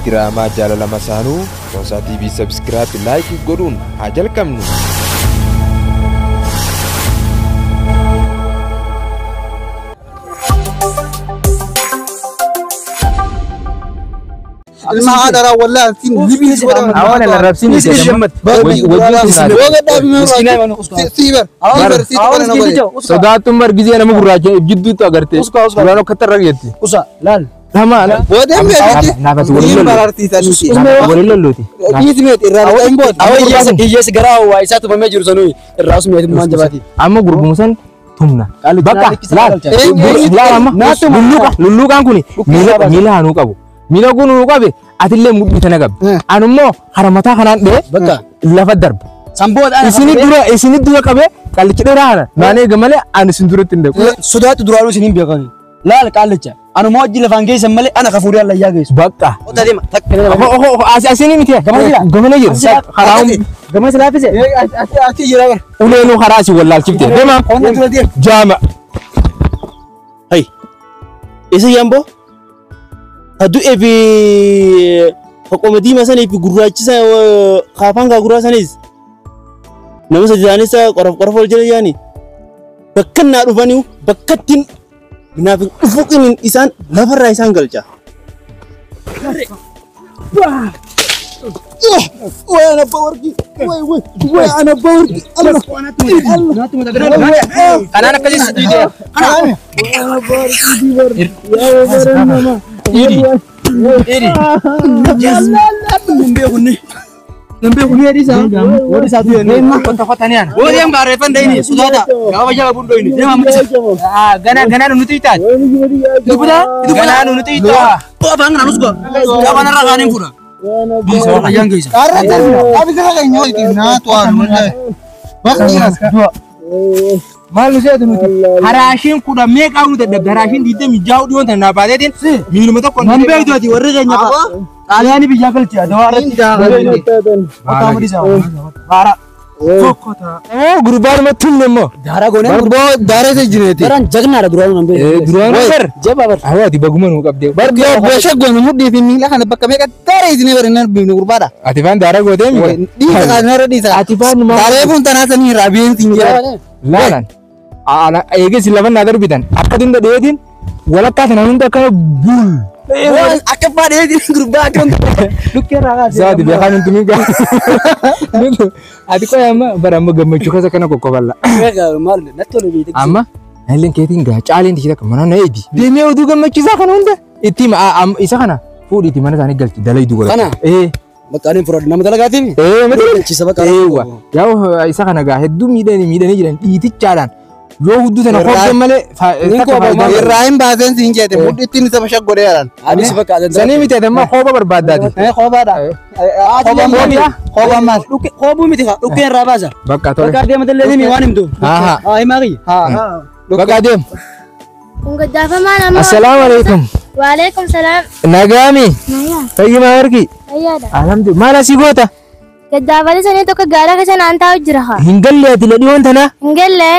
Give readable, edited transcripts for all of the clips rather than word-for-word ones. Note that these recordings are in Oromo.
Diraamaa Jaalala Masaanuu Boonsaa TV subscribe like godhuun haa jalqabnu. Ilma haadha wallahi sin libii godhan. Awan arrabsin Sodaatun bar gizee nama gurraacha jidduutti agarte. Duraan akka tarra geetti. Usa laal. Lama Boodeen beekti. Naafati waliin lollu. Waliin lolluuti. Dhiisi meeti irraa hin booda. Awwa hiyyeessa hiyyeessi garaa waa isaa tumamee jiru sanuu irraa osoo meetummaan jabaati. Amma gurgumusan tumna. Bakka laal. Laal amma lulluuqa lulluuqaan kun miila miila hanuu qabu. Miila kun nuu qabe atillee mudhii tana qabdi. Anummoo hara mataa kanaan dhee Bakka. lafa darba. Sanboodhaan. Isini dura qabe qallichi dheeraa kana naan eega malee ani isin duratti hin dhaqu. Sodaatu duraanuu isin hin beekani. Laal qaallicha. Anuma wajji lafaan geessan malee ana kafuudhee allayyaa geessu. Bakka. Ota deema takka. Oho oho asini miti. Gamana jira. Karaa Gama si laaffise. Achi jira bara. uleenuu karaa asii wallaalchifte. Deema. Qonna dura deema. Jaama. Hai. Isa yambo? Ka du'ee fi qoqoma diimaa sanii fi gurraachisa kaafaan gaa gurraa sanis nama sadi ta'anis qorof qorof ol jala yaani bakka naa dhufanii bakka ittiin naaf hin dhufuqin isaan lafarraa isaan galcha. Way ana abbaa warqii way way way ana abbaa warqii Allah Kanaan akkasii si diidee. Iri. Iri. Boodeen gaarreeffan dayini sodaata. Gaafa jala bundoyini. Deema mul'isa. Gana gana nuti taat. Dubbata. Gana nuti taat. Afaan kana nus go'a. Gaafa narraa kaaniin fuudha. Ayyaan geessa. Arra darbi. Abisa keenya hoyti naatu waan wallahi. Bakki jira. Maal nu seetu nuti haraashiin kudha meeqaa nu dadhabde haraashiin diidamii jaa'u dhiyoon tana naa baateetiin miiluma tokko Nan beektu ati warri keenya fa'a. Xaaliyaanii biyyaa galche adawaa irratti. Otaa mul'isa. Baara. Tokko ta'a. Gurbaan tumne immoo. Daaraa goonee. Barboo daaree isa jireeti. Baraan jagnaadha duraanuu nan beektu. Duraan bar. Jabaa bar. Awwa ati baguma nuu qabdee. Barboo boosha goonu mudhii fi miila kana bakka meeqa daaree isin bari nan bifni gurbaadha. Ati faan daaraa gootee miti. Dhiisa kaasnarra dhiisa. Ati faan maal. Daaree kun tanaa sanii irraa biin siin jira. Laalan. Eegis lafa naa darbitan akka hunda dheetiin walakkaa sana hunda akkana bul. Akka baadhee gurbaa akka lukkee irraa kaasee. Saati beekaan hin tumin gaa. Ati qoya amma bara amma gammachuu keessa kana qoqqoballa. Maal natti tole beekte. Amma illeen keetiin gaa caaleen tishee takka mana na eegi. Deemee oduu gammachiisaa kana hunda itti isa kana fuudhiitti mana isaanii galchi dalayduu godhata. Kana? Bakka ani fudhadhu nama dalagaatiin. Ee mati Galchisa bakka. Eewwa. Yaa isa kana gaa hedduu miidhanii miidhanii jiran dhiitichaadhaan yoo hudduu sana koobdan malee takka faayidaa Irraa hin baaseen siin jeete mudhittiin isa bashaq godhee jedhan. Anis bakka adan. Sanii miti ati amma kooba barbaaddaati. Koobaadha. Koobaan maal? Koobuu miti dhukkee irraa baasa. Bakka tole. Bakka deema dallee ni waan himtu. Haa. Haa himaa kiyya. Bakka deem. Kun gaddaafamaa nama. Assalaamu alaikum. Waalaikum salaam. Nagaami. Nayyaa. Fayyuma warqii. Fayyaadha. Alhamdulillah. Maal asii goota? Gaddaafate sanii tokko gaara keessa naan taa'u jira haa. Hin galle ati ladhiyoon tanaa. Hin galle.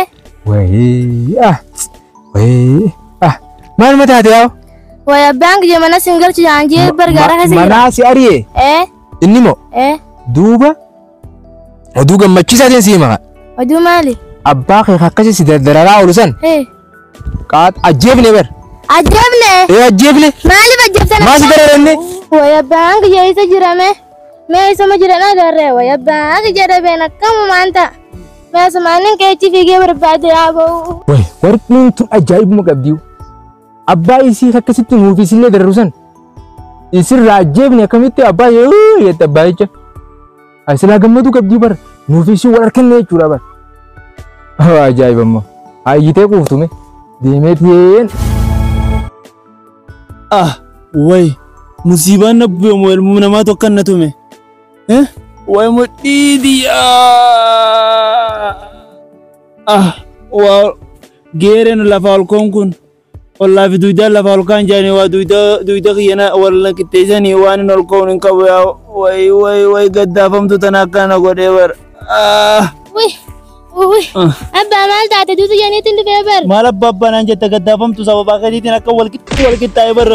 Wayii ah wayii ah maal mataate yaa'u? Way abbaan kiyya mana sin galchu jaan jee bar gaara keessa jira. Manaa si ari'e Ee inni moo ee duuba oduu gammachiisaa ta'e si hima. Oduu maali? Abbaa kee akkasii si dararaa oolu san Ee qaat ajjeefne bar. Ajjeefne. Ee ajjeefne. Maaliif ajjeeftan? Maa si dararenne? Way abbaan kiyya isa jirame. Mee isuma jiran agarree way abbaan kiyya dhabeen akkamumaan ta'a. Mee asumaanin keechi fiigee barbaade yaa ba'u. Way warqiin tun ajaa'ibuma qabdi. Abbaa isii akkasitti nuuf isillee dararu san isirraa ajjeefne akkamitti abbaa yoo jette abbaa jecha. Silaa gammaduu qabdi bar nuuf isii wal harkanne jechuudha bar. Ajaa'iba immoo. Hayyitee quuftume deemeetiin. Ah way musiibaan na bu'e moo ilmu namaa tokko na tume. Way mudhii diyyaa. Ah waa geereen lafa ol koon kun ollaa fi duudaa lafa ol kaan jaanii waa duudaa duudaa kiyyana wal qixxeessanii waan hin ol koon hin qabu yaa way way way gaddaafamtu tana akkana godhee bar. Ah Wih wih abbaa maal taate duutu janiitiin dhufee bar. Maal abbaa abbaa naan jette gaddaafamtu sababa keetiitiin akka wal qixxaa'ee bar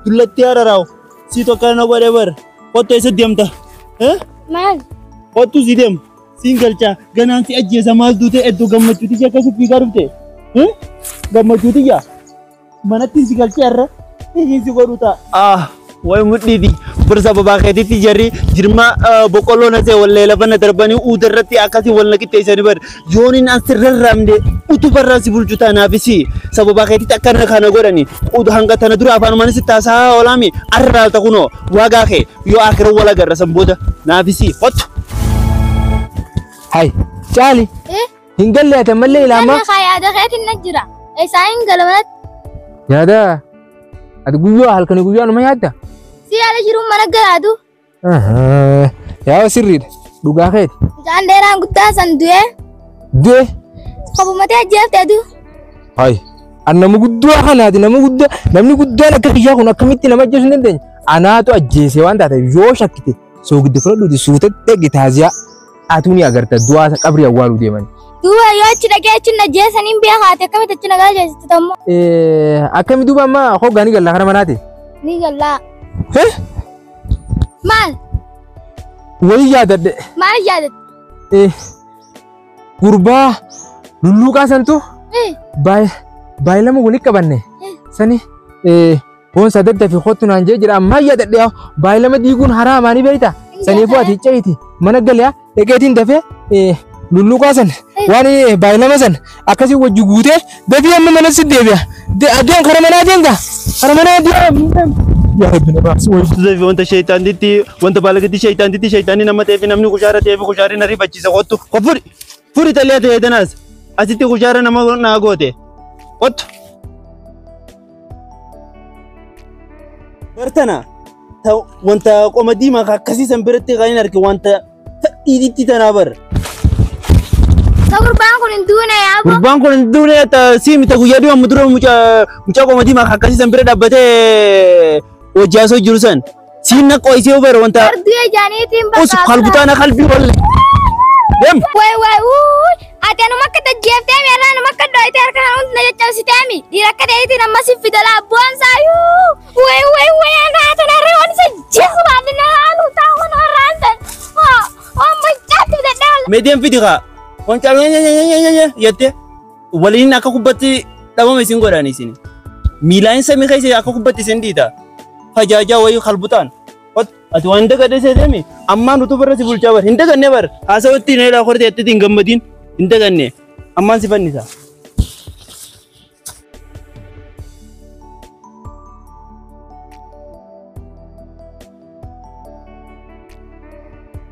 dullatti hararaawu. Si tokko na godhe bar. Kottu eessa deemta? Maal? Kottu si deem. Siin galchaa ganaan si ajjeesa maal duute iddoo gammachuuti akkasii fiigaa dhufte. Gammachuuti yaa. Manatti si galchee har'a. Isin si godhu ta'a. Ah, way mudhiiti. Bar sababaa keetitti jarri jirma boqqolloo na see wallee lafa na darbanii uuda irratti akkasii wal na qixxeessanii bar. Yooniin an sirrarraamne utubarraa si bulchu taanaafis sababaa keetitti akkana kana godhani. Hanga tana dura afaan si taasaa oolaami arraalta kunoo waagaa kee yoo akira wal agarra san booda naafisi hottu. Hai caali. Hin galle ati ammallee ilaamaa. Kan yaada keetiin na jira. Isaan hin galamanatti. Yaada ati guyyaa halkanii guyyaa numa yaadda? Si yaada jiruun mana galaatu. Yaa sirriidha. Dhugaa keeti. Mucaan dheeraan guddaa san du'ee. Du'e. Kophumatee ajjeeftee du. Hai. An nama guddaa kanaati nama guddaa namni guddaan akka kiyyaa kun akkamitti nama ajjeesuu hin dandeenye? Anaatu ajjeese waan taateef yoo shakkite soogidda fudhadhuuti suutatti dhaqi taaziyaa atuu ni agarta du'aa qabrii awwaaluu deeman. Duuba yoo achi dhaqee achi na jeessaniin beekaate akkamitti achi nagaa jeessitu tammoo. Akkami duuba amma hoggaa ni galla kana manaati? Ni gallaa. Maal? Wayii yaadadhe. Maal yaadatte? Gurbaa lulluuqaa santu baay'ee walitti qabanne sani boonsa dadda fi kottu naan jee jira ammaa yaadadhe baay'ee lama diiguun haraamaa ni beekta saniifuu ati ce'iti mana galee dhaqeetiin dafee lulluuqaa san waan baay'ee lama san akkasii wajji guutee dafii amma mana si deebi'a adeem kara manaa deemta kara manaa deema. Yaa Rabbi na baasi wayi. Wanta shayitaanitti wanta baalagatti shayitaanitti shayitaanni nama ta'eef namni kushaara ta'eef kushaarri na rifachiisa kottu furi furi xallee ta'e tanaas asitti kushaara nama naa goote kottu. Bartana wanta qoma diimaa akkasii san biratti kan hin arge wanta fadhiiditti tanaa bar. Gurbaan kun hin duune yaa bo. Gurbaan kun hin duune si mita guyyaa dhiyoo amma dura mucaa qoma diimaa akkasii san bira dhaabbatee hojii jiru san siin na qo'isee bara wanta. Du'e jaaniitiin Us qalbutaana qalbii walle. Deem. Wayi wayi uuy ati anuma akka tajjeeftee mi'arraa anuma akka dho'itee harka kana hundi na caccabsiteemi dhiira akka ta'eetiin amma si fidala abboon saayuu wayi wayi wayi anaa tanarree waan isa jeesu baadhi na haalu taa'uun har'aan tan waan mucaatti fidadhaa. Mee deem fidi kaa. Wanca jettee waliin akka kubbatti dhabama isin godhan isin. Miilaan samii keessa akka kubbatti isin dhiita. Fajaajaa wayii qalbutaan. Ati waan dagadhe seetemi ammaan utuu barra si bulchaa bar hin daganne bar haasawatti na ilaa kortee itti hin gammadiin hin daganne ammaan si fannisa.